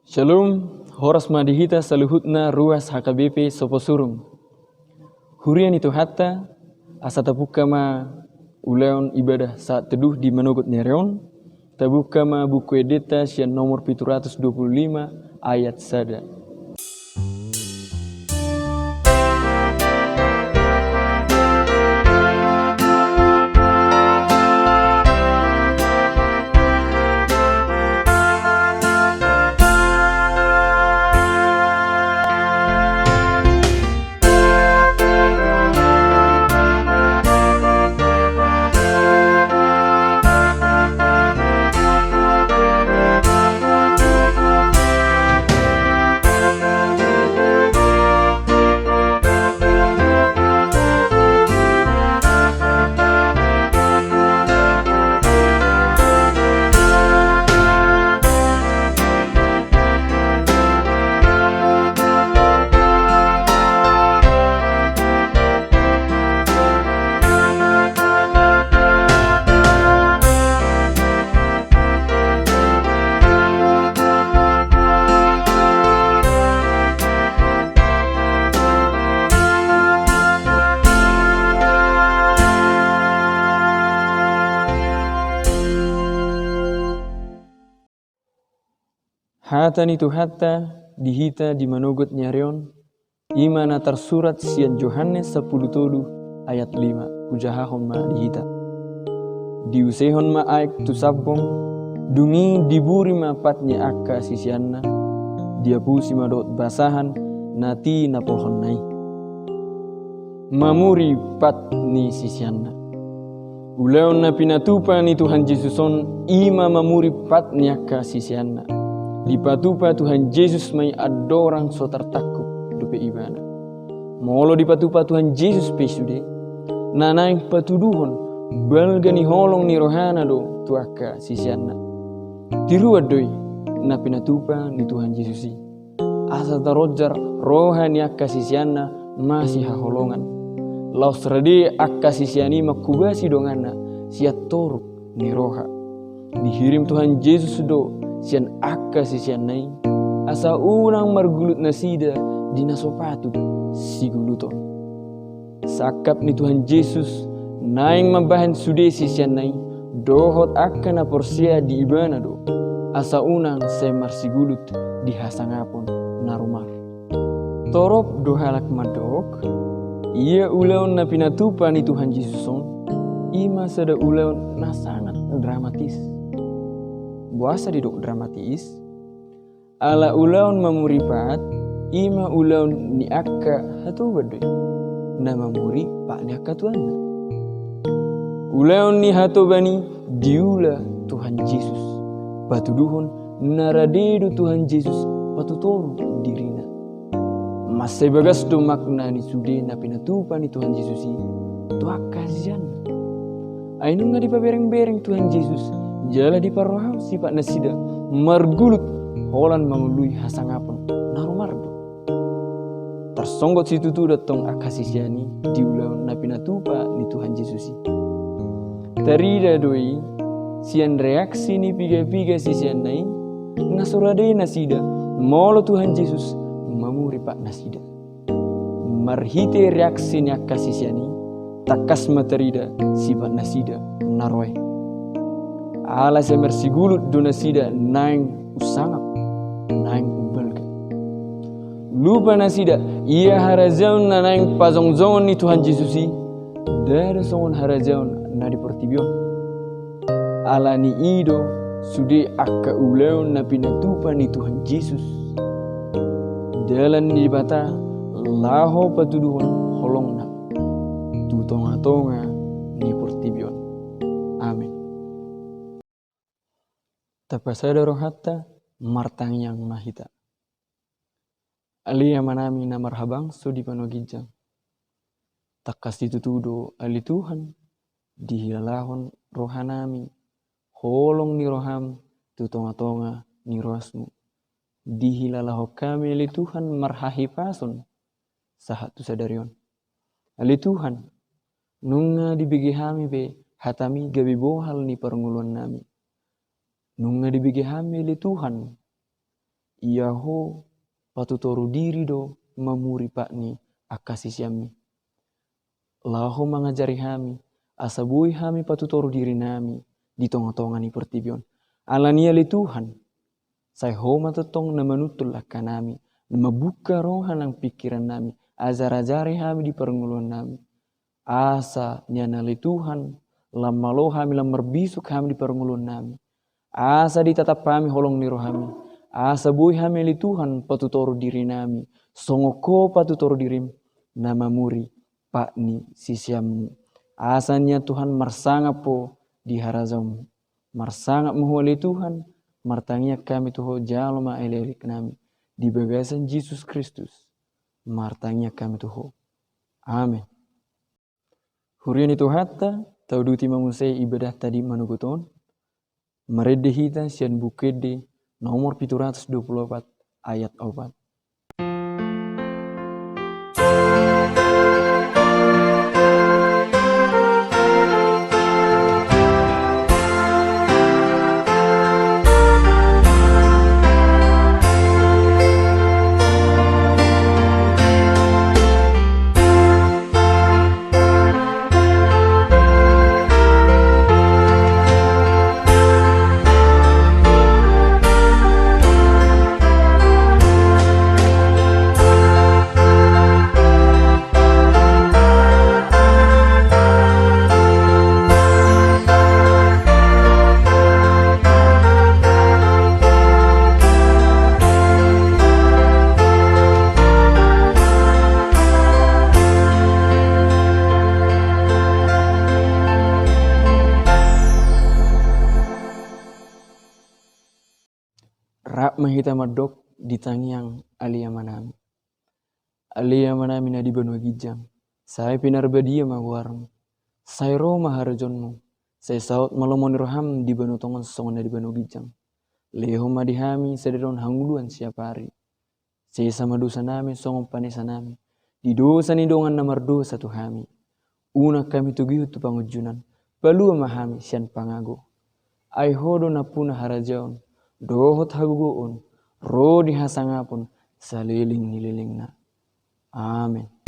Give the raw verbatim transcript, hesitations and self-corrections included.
Shalom, horas ma di hita saluhutna ruas H K B P Soposurung. Huria ni Tuhanta, asa tabungka ma ulaon ibadah saat teduh di manogot ni ari on. Tabungka ma buku endenta sian nomor pitu ratus dua puluh lima ayat sada. Hata ni Tuhanta di hita di manogot ni ari on, i ma na tarsurat sian Johannes sampulu tolu ayat lima, hujahahon ma di hita. Diusehon ma aek tu sambong, dung i diburi ma pat ni angka siseanna, diapusi ma dohot basahan na tinapohonna i. Mamuri pat ni siseanna. Ulaon na pinatupa ni Tuhan Jesus on i ma mamuri pat ni angka siseanna. Dipatupa Tuhan Jesus ma i andorang so tartangkup dope ibana. Molo dipatupa Tuhan Jesus pe sude, na naeng patuduhon balga ni holong ni rohana do tu angka siseanna. Tiruan do i na pinatupa ni Tuhan Jesus i, asa taronjar roha ni angka siseanna masihaholongan. Laos rade angka sisean i manghobasi donganna sian toruk ni roha. Dihirim Tuhan Jesus do sian angka siseanna i, asa unang margulut nasida di na so patut siguluton. Sangkap ni Tuhan Jesus naeng mambahen sude siseanna i dohot angka na porsea di ibana do, asa unang sai marsigulut di hasangapon na rumar. Torop do halak mandok, ia ulaon na pinatupa ni Tuhan Jesus on, i ma sada ulaon na sangat dramatis. Boasa didok dramatis? Ala ulaon mamuri pat, i ma ulaon ni angka hatoban do i, na mamuri pat ni angka tuanna. Ulaon ni hatoban i diula Tuhan Jesus, patuduhon na rade do Tuhan Jesus patutoru dirina. Mansai bagas do makna ni sude na pinatupa ni Tuhan Jesus i tu angka siseanna. Ai nunga dipabereng-bereng Tuhan Jesus, jala diparrohahon sipat nasida margulut holan mangoloi hasangapon na rumar do. Tarsonggot situtu do tong angka sisean i di ulaon na pinatupa ni Tuhan Jesus i. Tarida do i sian reaksi ni piga-piga siseanna i, na so rade nasida molo Tuhan Jesus mamuri pat nasida. Marhite reaksi ni angka sisean i, tangkas ma tarida sipat nasida na roe. Ala sai marsigulut do nasida naeng unsangap, naeng umbalga. Lupa nasida ia harajaon na naeng pajongjongon ni Tuhan Jesus i, ndada songon harajaon na di portibi on. Ala ni i do sude angka ulaon na pinatupa ni Tuhan Jesus. Dalan ni Debata laho patuduhon holongna tu tonga-tonga ni portibi on. Amen. Tapasada rohanta, martangiang ma hita. Ale Amanami na marhabangso di banua ginjang. Tangkas situtu do ale Tuhan, dihilalahon rohanami holong ni roham tu tonga-tonga ni ruasmu. Dihilalahon hami ale Tuhan marhahipason sahat tu sadari on. Ale Tuhan, nunga dibege hami be hatami gabe bohal ni parngoluannami. Nunga dibege hami ale Tuhan ia Ho patutoru diri do mamuri pat ni angka siseanMi. Laho Ho mangajari hami, asa boi hami patutoru dirinami di tonga-tonga ni portibi on. Alani i ale Tuhan, sai Ho ma tongtong na manuntul angkanami, na mambuka roha nang pingkirannami, ajar-ajari hami di parngoluonnami. Asa nian ale Tuhan, lam malo hami, lam marbisuk hami di parngoluonnami. Asa ditatap hami holong ni rohaMi, asa boi hami ale Tuhan patutoru dirinami, songon Ho patutoru dirim na mamuri pat ni siseanMu. Asa nian Tuhan marsangap Ho di harajaonMu. Marsangap ma Ho ale Tuhan, martangiang hami tu Ho, jalo ma elek-eleknami. Di bagasan Jesus Kristus, martangiang hami tu Ho. Amen. Huria ni Tuhanta, tauduti ma muse ibadahta di manogot on. Marende hita sian Buku Ende nomor pitu ratus dua puluh opat, ayat opat. Rap ma hita mandok di tangiang Ale Amanami. Ale Amanami na di banua ginjang, sai pinarbadia ma goarMu. Sai ro ma harajaonMu, sai saut ma lomo ni rohaM di banua tonga on songon na di banua ginjang. Lehon ma di hami sadari on hangoluan siapari. Sesa ma dosanami songon panesanami di dosa ni dongan na mardosa tu hami. Unang hami togihon tu pangunjunan, palua ma hami sian pangago. Ai Ho do nampuna harajaon, dohot hagogoon, ro di hasangapon saleleng ni lelengna. Amen.